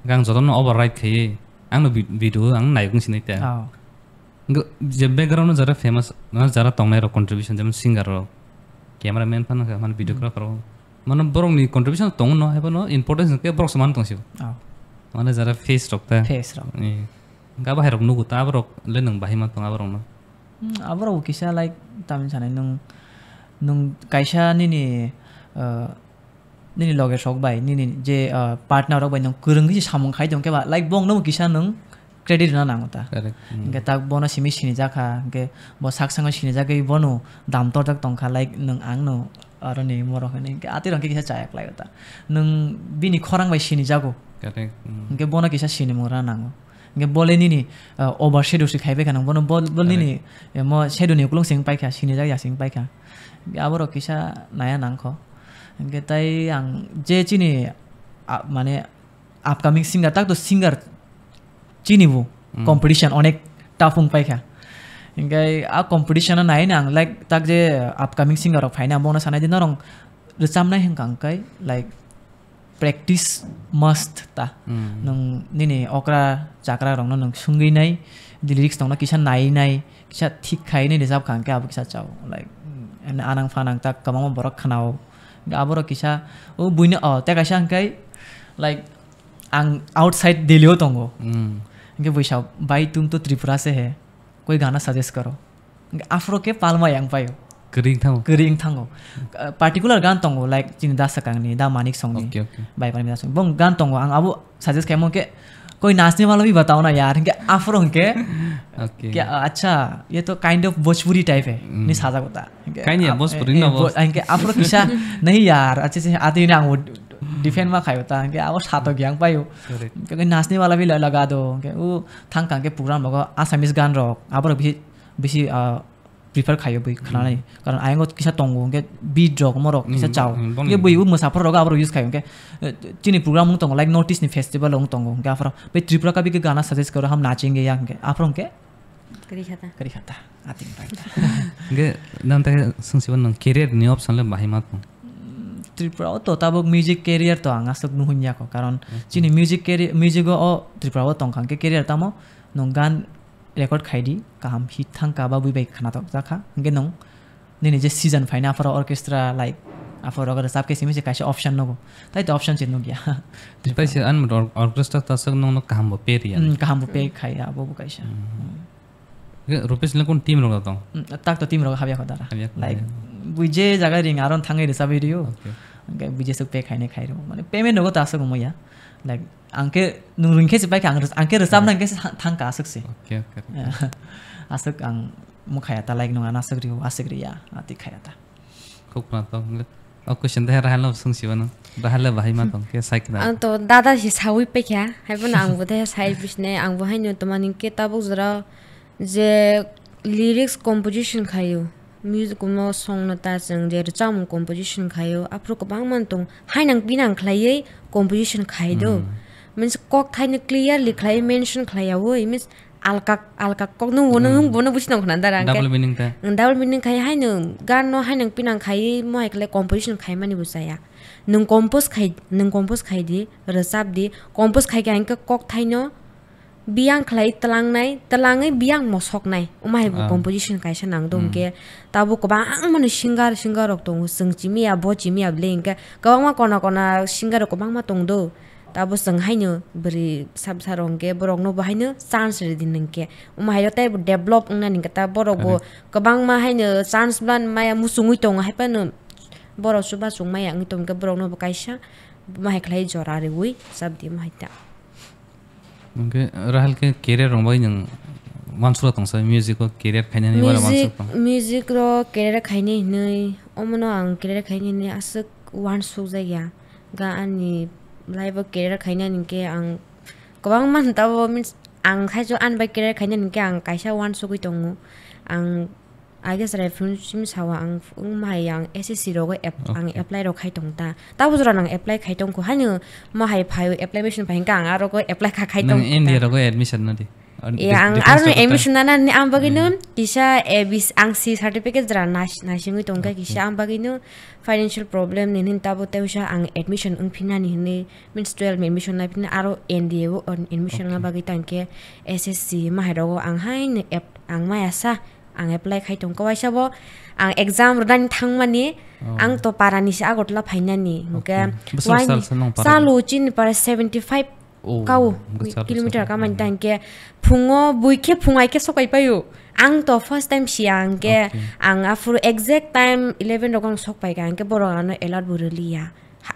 Ang jotono override khaiwi ang no vi-, video ang naikung sinai ta. Oh. Go-, je background o jara famous, na jara tongnai rok contribution, jemon singer rok, cameraman phano kha, mane Hmm. videographer rok. Mane borok ni contribution tongo no, haibo no importance hwnkhe borok se man tong sio. Oh. Mane jara face rok ta. Face rok. Eh. Gabo hai rok nugo ta, abo rok le nwng bahai man tong abo rok no. Hmm, abo rok kisa, like, tamni sanai nwng, nwng kaisa nini, uh, nini loge sok bai, nini je, uh, partner rok bai nwng kwrwngwi se samung khai tong khe ba, like, bong no kisa nwng credit rwna nango ta. Correct. Hmm. Hwnkhe tak bono simi sinijak kha, hwnkhe bo sak sango sinijagwi bono dam torjak tong kha, like, nwng ang no aro ni morok hinwi, hwnkhe ati rok khe kisa chaya klai o ta. Nwng bini khorang bai sinijago. Correct. Hmm. Hwnkhe bono kisa sinimung rwna nango. Hwnkhe bole nini, uh, overshadow se khai bai kha nang bono, bol, bol nini, Correct. eh, mo shadow ni ukulung sing pai kha, sinijak ya sing pai kha. Hwnkhe abo rok kisa naya nang kho. Hwnkhe tai ang je chini, ah, mane upcoming singer, tak to singer chini bo Hmm. competition onek tough wng pai kha. Hingke a competition o nai nang, like, tak je upcoming singer rok phaina, bono sanai di norong rwchapnai hwnkha hwnkhe, like, practice must ta. Hmm. Nwng nini okra chakra rokno nwng sungwi nai, lyrics tongno kisa nai nai, kisa thik khai nai rwchap kha hwnkhe abo kisa chao. Like, anang phanang tak kwbangma borok khwnao. Aborok kisa, o buino, o, tei kaisa hwnkhe, like, ang outside Delhi o tongo. Hmm. Hwnkhe buisa, "Bhai, tum to Tripura se hai, koi gana suggest karo." Hwnkhe aphuru khe palma yang paio. Kwrwi wng thango. Kwrwi wng thango. Uh, particular gan tongo, like, chini Da Swkangni, Da Manik songni. Okay, okay. Bai Parmi Da Swkang. Bong gan tongo, ang abo suggest khaimo khe, "Koi nachne wala bhi batao na yaar." Hwnkhe Aphuru hwnkhe, Okay. Kya, acha, ye to kind of Bhojpuri type hai, Hmm. ni sajak ta. Hwnkhe Kaini ya, ap-, Bhojpuri eh, na eh, bo-, Bhoj-, hwnkhe aphuru kisa, nahi yaar, acha, acha, ati na ang defend ma khayo ta, hwnkhe abo sato gyang payo. Correct. Hwnkhe nasne wala bhi la-, laga do, hwnkhe u thang kang khe program logo Assamese gan rok, abo rok bisi, bisi, ah, prefer khaio bui khnanai. Hmm. Karon ayang o kisa tongo, hwnkhe beat rok, morok kisa Hmm, chao. Hmm, boni. Hwnkhe bui u mwsaphor rok abo rok use khaio, hwnkhe, eh, chini program wng tongo, like, North East ni festival wng tongo, hwnkhe aphoro bai Tripura kabi khe gana suggest karo ham nachinge ya, hwnkhe aphoro hwnkhe Kari khata. Kari khata. Ating pai. Hwnkhe nang ta swngsiba nang career ni option le bahai ma tong? Mm, Tripura o to tabuk music career to ang aswk nuhun ya kho, karon Hmm. chini music career, music o, o Tripura o tong kha, hwnkhe career tamo nwng gan record khai di, kaham hit thang ka ba bui bai khna tok jakha, hwnkhe nwng nini je season phaina aphoro orchestra, like, aphoro rwchap khe simi se kaisa option nugo, tai to option se nugya. Tai se ani or-, orchestra ta swk nwng no kaham bo pay riya. Hmm, kaham bo pay khai ya, abo bo kaisa. Hmm. Hmm. Hwnkhe Rupesh le kun team rok tong? Hmm, tak to team rok habya kho dara. Habya kho, Like, ya. Bui je jaga ring aron thangai rwchap rio. Okay. Hwnkhe bui je swk pay khainai khai rio. Mane payment rogo ta aswk wngya. Like, ang khe nwng ring khe se pai kha, ang rwch-, ang khe rwchapna Correct. hwnkhe se tha-, thang ka aswk se. Okay, okay, okay. Aswk ang mukhaya ta, like, nwng ano aswk rio, aswk riya, ati khaya ta. Khuk khna tong. O question de Rahel no swngsiba no. Rahel le bahai ma tong khe sai khna. Ang to dada si sawi pekha, hai bono ang bo de sai bisne, ang bo haino toma ni ke tabuk jora je lyrics composition khayo, music mo song no ta chwng je rwchapmung composition khayo, aphuru kwbangma tong hainang pinang khlaiwi composition khai do. Hmm. Means kok thaino clearly khlai mention khlai yawi, means alka, alka kok nung bono, Hmm. nung bono busi tong khna dara, hwnkhe Double meaning ta. Ang double meaning khai haino gan no hainang pinang khai mo hai khlai composition khai mani bo chaya. Nung compose khai, nung compose khai di, rwchap di, compose khai khe ang khe kok thaino biyang khlai twlangnai, twlangwi biyang mosoknai. Omo hai bo Ah. composition kaisa nang do Hmm. hwnkhe tabo kwbangma ni singer, singer rok tongo, chwng chimiya, bo chimiya bele hwnkhe kwbangma kona kona singer rok kwbangma tong do. Tabo chwng haino bwrwi sab sa rok hwnkhe borokno bo haino chance rwdi hwnkhe. Omo haino teibo develop wngnani hwnkhe ta borok bo Correct. kwbangma haino chance bwlani maya muchungwi tongo, haiphano borok chubachu maya wngwi tongkhe borokno bo kaisa omo hai khlai jora rwui chabdi omo hai ta. Hwnkhe Rahel khe career rok bai nwng uansukha tongsa, music o career khainani uansuk tong? Music, music ro career khainai hinwi, omono ang career khainani aswk uansukjakya. Ga ani life o career khainani hwnkhe ang kwbangma tabo means ang saichung ani bai career khainani hwnkhe ang kaisa uansugwi tongo. Ang I guess reference simi sawa ang wngma hai ang S S C rogo ap-, ang Okay. apply rok khai tong ta. Tabo jora nang apply khai tong kho haino ma hai phai apply mission phai hwnkhe ang aro go apply kha khai tong Nang kho ta. India rogo admission na di? Or Eh, dis-, ang defense aro rogo ta? Admission nana ni ang bagwi no Hmm. kisa A B C ang C certificate jora nas-, nasingwi tong kha Okay. kisa ang bagwi no financial problem ni hin tabo tei wisa ang admission wng phinani hinwi means twelve ni admission lai phina aro N D A o admission Okay. wngna bagwi tang khe S S C ma hai rogo ang haino ap-, ang maya sa ang apply khai tong kha waisa bo ang exam rwna thangmani Oh. ang to para ni se Agartala phainani hwnkhe Okay. Bwswk waini sal se nong para? Chalo chini para seventy five Oh, kau hwnkhe chalo kilometer sal. Kamani Hmm. tang khe phungo bui khe phung ai khe sokai paio ang to first time sia hwnkhe Okay. ang aphuru exact time eleven rogo ang sok pai kha hwnkhe borok ano alert bo rwliya.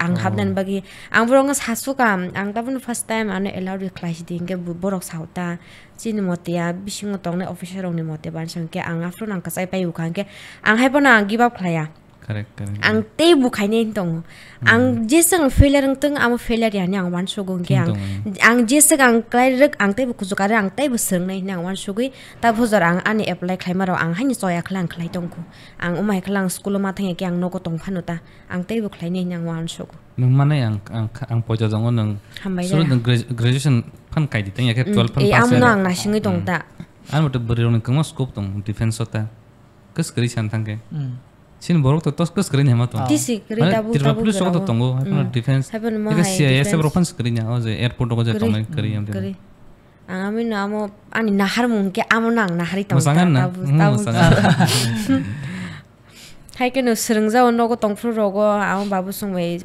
Ang Oh. habnani bagwi, ang borokno sasukha, ang tabukno first time ano allow ri khlai sidi, hinkhe bo-, borok sao ta, chini mote ya, bisingo tongnai officer rokni mote bansa hinkhe ang aphuru nang kwchai pai ukha, hinkhe ang haiphano ang give up khlaiya. Correct, correct. Ang teibo khainai tongo. Hmm. Ang jeswk ang failure wngtong, amo failure ya hinwi ang uansugo, hinkhe Chini ang, tongo. Ang jeswk ang klai rwk, ang teibo kuchuk karwi, ang teibo swrwngnai hinwi ang uansugwi, ta bujor ang ani apply khlaima rok ang haino choya khlai ang khlai tongkho. Ang omo hai khlai ang school o ma thangya khe ang nogo tong phano ta. Ang teibo khlainai hinwi ang uansugo. Nwng manai ang, ang, ang poito tongo nwng Hambai suru jana. Nwng gradu-, graduation phan kaidi tengya khe Mm, twelve phan eh, pass amno ya. Ang nasingwi tong Mm. ta. Ang bote bwrwi rokni kwma scope tong defense o ta. Kwswk kwrwi san thangkhe. Mm. Chini borok to tos kwswk kwrwi ni hema tong. Oh. Tisi kwrwi Mane tabuk, Tripura tabuk police rok to jorao. Tongo, haiphano Mm. defense. Haiphano mo Haiphano hai C I S F defense. Rok phan swk kwrwi nya, o je airport rogo je Kwrwi. Tongnai kwrwi Mm, amtwi. Kwrwi. Ang amino amo ani naharmung khe amo nang naharwi tong Mwsang ta, ano? Tabuk, Mm, tabuk. Mwsang ano. Hai kheno swrwngjao nogo tongphuru rogo, amo babu song bai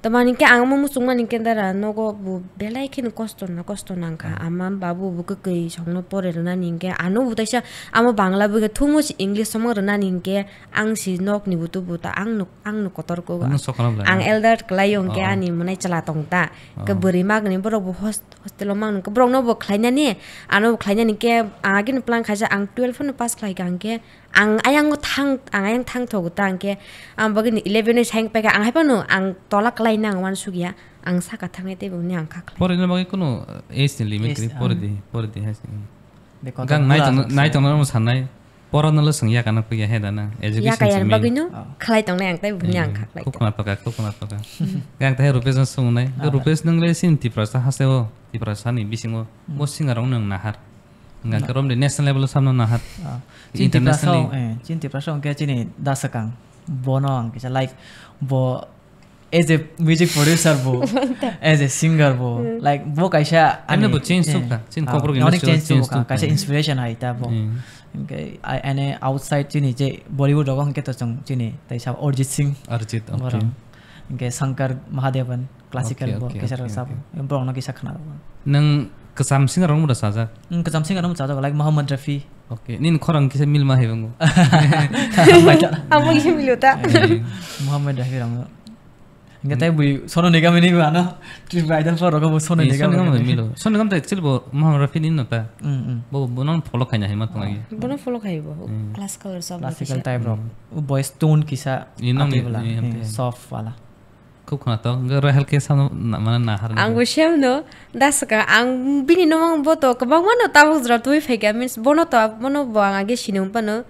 Tamani khe ang omo muchungmani khe dara nogo bo belai kheno kosto na kosto nangkha. Hmm. Ama babu bo kwkwi songno pore rwnani hinkhe ano bo taisa amo Bangla bo khe thumo se English songma rwnani hinkhe ang si nokni bo tubu ta ang nuk, ang nuk kotor ko. Ano sokra bwlai. Ang elder kwlai hinkhe Oh. ani mwnai chwla tong ta. Khe Oh. bwrwi magni borok bo host-, hostel o mang nung khe borok no bo khlainani ano bo khlainani khe ang agini plan khaisa ang twelve no pass khlai kha hinkhe Ang ayang thang, ang ayang thang thogo ta, ang khe, ang bagwi ni eleven oi saing paikha, ang hai phano ang tola kwlai nang wansuk ya, ang saka thangnai tei bo ni ang kha khlai. Porina bagwi kuno, eh, age ni limit Age, kwrwi, pori ah. di, pori di hai se. Bekotha Gang bura nai tong, ang nai se. tong nang sanai, pora no le song ya kana pui ya he da na, Ya education kaya se bagwi main. no, Ah. khlai tongnai ang tei bo ni ang Eh, kha khlai khub ta. khna paka, khub khna paka. Gang tei Rupesh no song nai, Ah, Rupesh nang le sin Tiprasa ha se o, Tiprasa ni bisingo, Hmm. bo singer rok nang nahar. Hingkha Na- khe romni national level o samno nahat. Ah, chini Tiprasa Internationally. o, eh, chini Tiprasa o hingkhe chini Da Swkang. Bono ang kisa like, bo as a music producer bo, as a singer bo, Hmm. like, bo kaisa Ano ani, bo change eh, tuk kha, chini ah, Kokborok onek industry o change change tuk kha, tuk kaisa kha. inspiration hai ta bo. Hmm. Hingkhe, a-, ani outside chini je Bollywood rogo hingkhe to chwng chini, tai sabo Arijit Singh. Arijit, okay. Borok. Hingkhe Shankar Mahadevan. Classical Okay, bo okay, kisa okay, rwchap, okay. Borokno kisa khna rwgo. Nwng kwcham singer rokno bo rwchajak? Nwng kwcham singer rokno rwchajak, like Mohammad Rafi. Okay, nini khorang kisa milma hai bango. Amo kisa milo ta. Eh. Mohammad Rafi rokno. Hingkhe tei bui Sonu Nigam ni bo ano Tripura Idol four rogo bo Sonu Eh, Nigam Sonu Nigam rokno. Milo. Sonu Nigam ta actually bo Mohammad Rafi ni no ta. Mm, mm. Bo, bo non follow khaina hai ma tong ai. Bono follow khai bo. Mm. Classical rwchap Classical rwchap. type rok. Mm. Bo voice tone kisa Ni nong atwi ni, bwla. ni Eh, amte. Soft wala. Khub khwnatok, hwnkhe Rahel khe sano na-, mane nahar Ang nahar. Bo same no, da swkang ang bini nomo bo to kwbangma no tabuk jora twi phaikha, means bono to, bono bo ang age sini wng phano,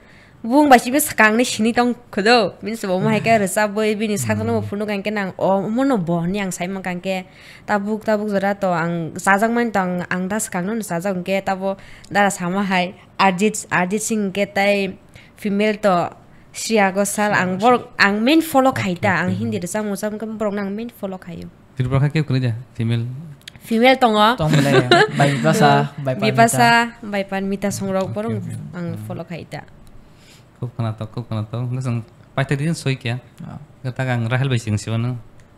bung bai simi swkang ni sini tong khodo, means bo mo hai khe rwchapwi bini sakno bo Hmm. phunuk ang khe nang, o, mono bo hwnwi ang sai mankha ang khe, tabuk, tabuk jora to ang chajakmani to ang, ang da swkang no chajak hwnkhe tabo dara sama hai, Arjit, Arjit Singh hwnkhe tai female to Shreya Ghoshal, ang Shreya borok, Ghoshal. Ang main follow khai Okay, ta, ang okay. Hindi rwchapmung rwchapmung khe borokno ang main follow khaio. Tripura khe kwrwi da, female? Female tongo. Tong belai, bai Bipasa, bai Parmita. Bipasa, bai Parmita songrok Okay, borok okay. Ang Hmm. Follow khai ta. Khub khwnatok, khub khwnatok. Hwnkhe chwng paithak din soi kya. Ah. Hwnkhe tak ang Rahel bai chwng siwano.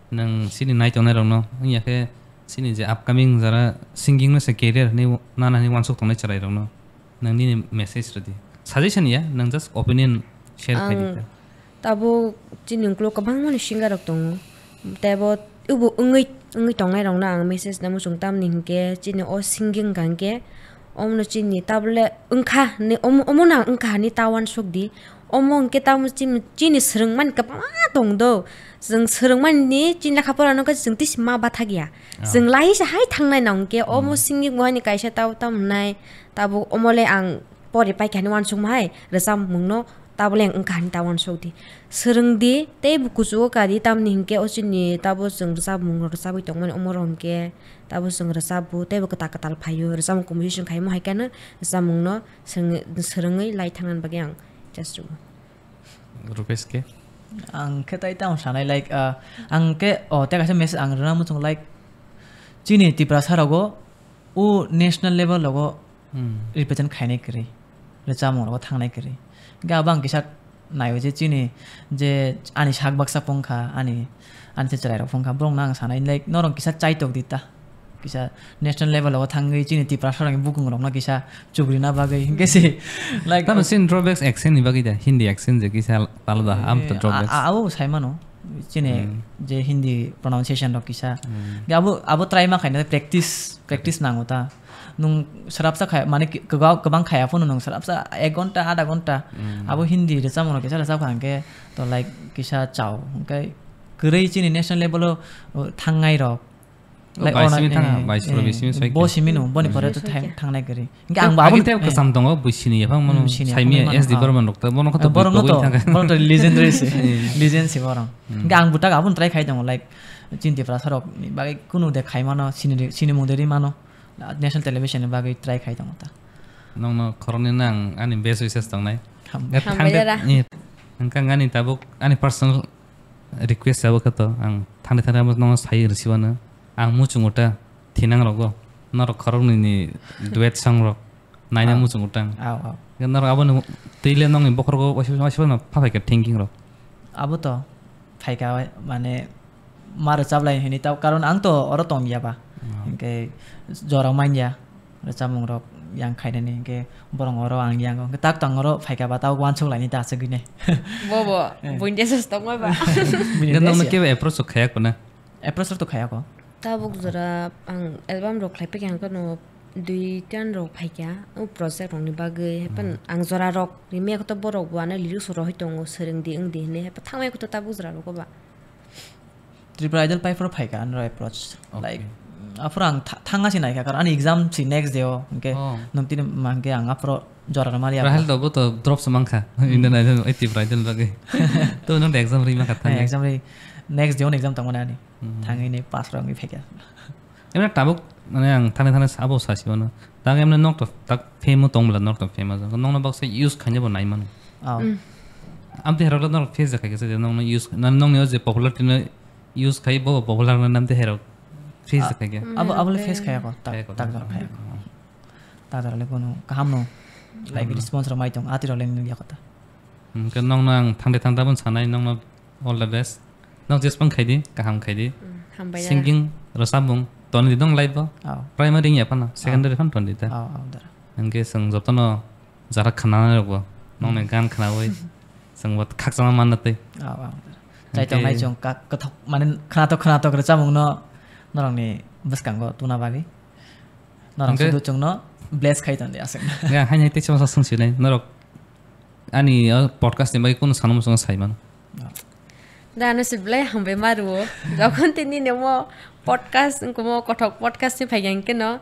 Nwng chini nai tongnai rokno, wngya khe chini je upcoming jara singing no se career hinwi nana hinwi wansuk tongnai chwrai rokno. Nwng nini message rwdi. Suggestion ya, nwng just opinion share khai di Ang ta. Tabuk chini uklok kwbangma ni singer rok tongo. Tei bo, ubo wngwi, wngwi tongnai rokno ang message na muchung tamni hinkhe chini o singing hwnkha hinkhe omono chini tabole wngkha hinwi, omo, omono ang wngkha hinwi ta wansuk di. Omo hinkhe tamo chini, chini swrwngmani kwbangma tong do. Chwng swrwngmani chini lekha pora no khe chwng tisi ma bathak ya. Oh. Chwng lai se hai thangnai nang hinkhe omo Hmm. singing bo haini kaisa tabo tamo hwnai. Tabuk omole ang pori paikha hinwi wansukma hai, rwchapmungno tabole ang wngkha hinwi ta wansuk di. Swrwng di, tei bo kuchugo kari, tamni hinkhe o chini tabo chwng rwchapmung rwchapwi tongmani omorok hinkhe tabo chwng rwchapbo, tei bo kwtal kwtal phaio, rwchapmung composition khaimo hai kheno rwchapmungno swrwng-, swrwngwi lai thangnani bagwi ang just rwo. Rupesh khe? Ang khe tai tamo sanai, like, ah, ang khe, oh, tei kaisa message ang rwna muchung, like, chini Tiprasa rogo o national level rogo Hmm. represent khainai kwrwi, rwchapmung rogo thangnai kwrwi. Hingkhe abo ang kisa naio je chini je ani sak baksa phungkha, ani, ani se chwrairok phungkha, borokno ang sanai, like, norok kisa chaitok di ta. Kisa national level o thangwi chini Tiprasa rokni bukung rokno kisa chukrina bagwi, hingkhe se, like, Tamo sin drawbacks accent ni bagwi da, Hindi accent je kisa alada, am to Eh, drawbacks. A, a, abo sai mano. Chini Hmm. je Hindi pronunciation rok kisa. Hmm. Ge abo, abo try ma khaina practice, practice nango ta. Nung srapsa khai, mane ki, kwbang, kwbang khaya phano nung srapsa ek ghonta, adha ghonta. Hmm. Abo Hindi rwchapmung rok kisa rwchap kha hwnkhe to, like, kisa chao. Hwnkhe kwrwi chini national level o, o, thangnai rok. Like, Bai ono, simi thang, eh, bai sura eh, bai simi soi bo khe. Simi no, boni pore to Soi thang-, khe. Thangnai kwrwi. Hingke ang bo Aboni aboni, tei eh, kwcham tongo, bo sini ephang mano, hmm, sini saimi ephang mano, S D ah. Borman rok to, bono khe to Ah, borok no bui to, thang kha. Borok to legendary se. Eh. Legend se borok. Hmm. Hingke ang bo tak aboni try khai tongo, like, chini Tiprasa rok ni bagwi kunu de khai mano, sini de, sini mung de ri mano. National television ni bagwi try khai tongo ta. Nongno khoroknwi nang ani best wishes tongnai. Hambai. Hingke Hambai thangde, dada. Eh, hingke ang ani tabuk, ani personal request abo khe to ang thangde thangde abo nono sai rwsiwano. Ang muchungo ta thinang rogo. Norok khoroknwi ni duet song rok naina Ah. muchungo ta ang. Aw, aw. Norok abono twi le nongni bokhorok waisa waisa no pha phaikha thinking rok. Abo to phaikha, mane ma rwchap lai hwnwi tao, karon ang to oro tong ya ba. Oh. Hinkhe jora man ya rwchapmung rok yang khainani, hinkhe borok oro ang yang, hinkhe tak tang oro phaikha ba tao uansuk laini ta aswk hinwi. Bobo, Eh. buini desh tongma ba. Bini Hinkhe nokno desh ya. kebo approach rok khaya kona? Approach rok to khaya ko. Tabuk jora ang album rok khlai phaikha, ang kono dui tan rok phaikha, o project rokni bagwi, hepan Hmm. ang jora rok rimya koto borok bo ano lyrics rohoi tongo, swrwng di, wng di hinwi, hepa thangmaya koto tabuk jora rogo ba. Tripura Idol pai phuru phaikha, anro approach. Okay. Like, aphuru ang tha-, thangna si naikha, karon ani exam si next day o, hinkhe Oh. nwng tini ma hinkhe ang aphuru jora rwmani Rahel abo. Dobo to drop se mankha, Hmm. Indian Idol, eh, Tripura Idol bagwi. To nwng exam rwi mankha Eh, thangwi. exam rwi, next day o exam tongmani ani. Hmm. Thangwi ni pass rwngwi phaikha. Emne tabuk, mane, ang thani thani abo sasi mano. Tak emne nok to, tak famous tong bwla nok to famous. Nokno baksa use khaina bo nai mano. Oh. Mm. Amtwi herok norok face da khaikha se nokno use, na nokni o je popularity no use khai bo popular na namtwi herok face da Ah, khaikha. Mm, Abo, abo le okay. face khaya ko, tak, Khaya ko, tak tak. dor khaya ko. Oh. Tak dor le kono kaham no. Like Kaham no. response rok mai tong, ati rok le nini yakota. Hwnkhe nokno ang thangde thangda bun sanai, nokno all the best. Nok jesbang khaidi, kaham khaidi. Mm, hambai ya. Singing, rwchapmung, toni di dong live o. Oh. Primary wngya phano, secondary Oh. phano toni di ta. Oh, oh, dara. Hwnkhe chwng jotono jara khwnanai rokbo, nokni Hmm. gan khwnawi, chwngbo khakchangma manna twi. Oh, oh, dara. Chai Hwnkhe tongnai chwng kak-, kwthok, mane khwnatok khwnatok rwchapmungno norokni bwskango tuna bagwi. Norok Hwnkhe sudu chwngno bless khai tongdi aswk. Hwnkhe ang haino tei chama sak swngsinai, norok ani o podcast ni bagwi kunu sana muchungo sai mano. Da ano se belai hambai ma rwo. Jokhon tini nemo podcast, wngkha mo kothok podcast ni phai yang keno,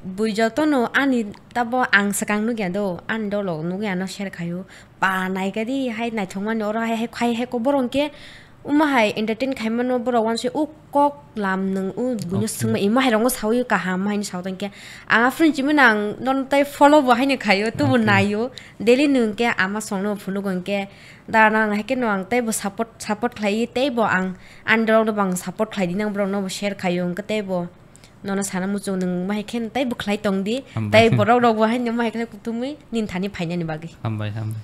bui jotono ani tabo ang swkang nukya do, ani dolo nukya no share khaio. Ba naikha di, hai naithokmani oro hai, hai khai, hai ko borok hwnkhe, omo hai entertain khaimano borok uansuk o kok lam nwng o buino Okay. swngma imo hai rokno sawi kaham haino sao tongkhe. Ang aphuru hinwi mano ang nono tai follow bo haino khaio, tubo Okay. naio. Daily nwng khe ama songno phunugo hwnkhe, da nang hai kheno ang teibo support, support khlaiwi teibo ang ani dorokno bo ang support khlai di, nang borokno bo share khaio hwnkhe teibo nono sana muchung nwng ma hai khe teibo khlai tong di. Hambai. Tei borok rok bo haino ma hai khe kuthumwi nini thani phainani bagwi. Hambai, hambai.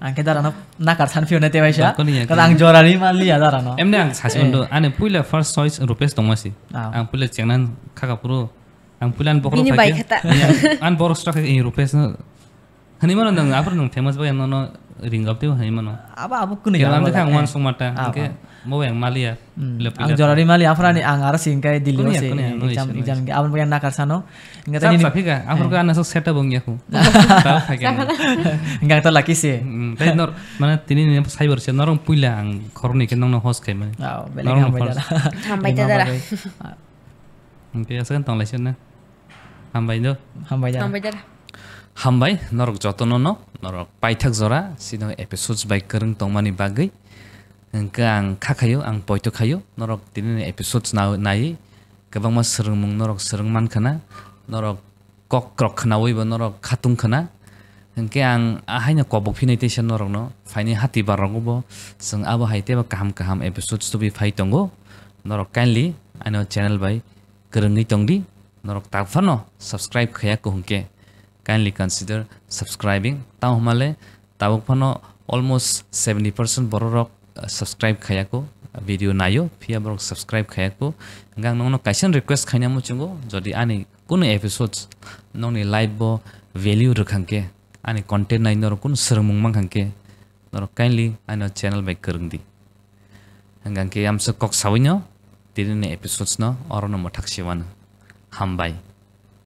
Ang khe darano nakar san phiyonai tei waisa. Dokoni ya Kada khe. Ang jorani manliya darano. Emni ang sasi Eh. mando, ani puila first choice Rupesh tongma si. Ah. Ang puila chengnan khaka phuru, ang puila ani bokhorok Bini phai bai khe. khata. Ani bokhorok stok khe Rupesh no. Hani mano nang aphuru nang famous bai nono ring up tei hani mano. Abo, abo kunu Kira ya, lamde abo thang like, wan eh. song mata, Ah, hingke ah. Mo yang maliya. Hmm. Lep Ang pilak. Jorani mali, aphuru ani ang aro sing kai Delhi Kuni o ya, se, kuni ya, eh, no exam, issue, no exam issue. Hingke abo yang nakar sano. Hingke Sab tini saphi ka, aphuru Eh. ka ana sok setup wng yaku. Tao phai ka. Hingke ang to lucky se. Hmm, tei nor, mane tini ni cyber se norong puila ang khoroknwi khe nongno host khai mani. Oh, belai Norong hambai first. Dara. Hambai Belai dara. hambai. Hingke aswk tong lai se na. Hambai do. Hambai dara. Hambai dara. Hambai, norok jotono no, norok paithak jora, sino episodes bai kwrwng tongmani bagwi. Hingke ang kha khayo, ang poito khayo, norok tini ni episodes na-, nai, kwbangma swrwngmung norok swrwng man khana, norok kok krok khnawi bo norok khatung khana. Hingke ang ahaino kobok phinai teisa norokno, phaini hati bar rogo bo, chwng abo hai teibo kaham kaham episodes tubui phai tongo, norok kindly ano channel bai kwrwngwi tongdi, norok tak phano subscribe khaya kuhung khe, kindly consider subscribing. Tamo hwnmale tabuk phano almost seventy percent borok rok, uh, subscribe khaya ku, video nayo, phiya borok subscribe khaya ku. Hingke ang nokno kaisa request khaina muchungo, jodi ani kunu episodes nokni life bo value rwkhang khe, ani content nai norok kunu swrwngmung mankha khe, norok kindly ano channel bai kwrwng di. Hingke ang khe amsa kok sawi no, tini ni episodes no oro no mwthak se wano. Hambai.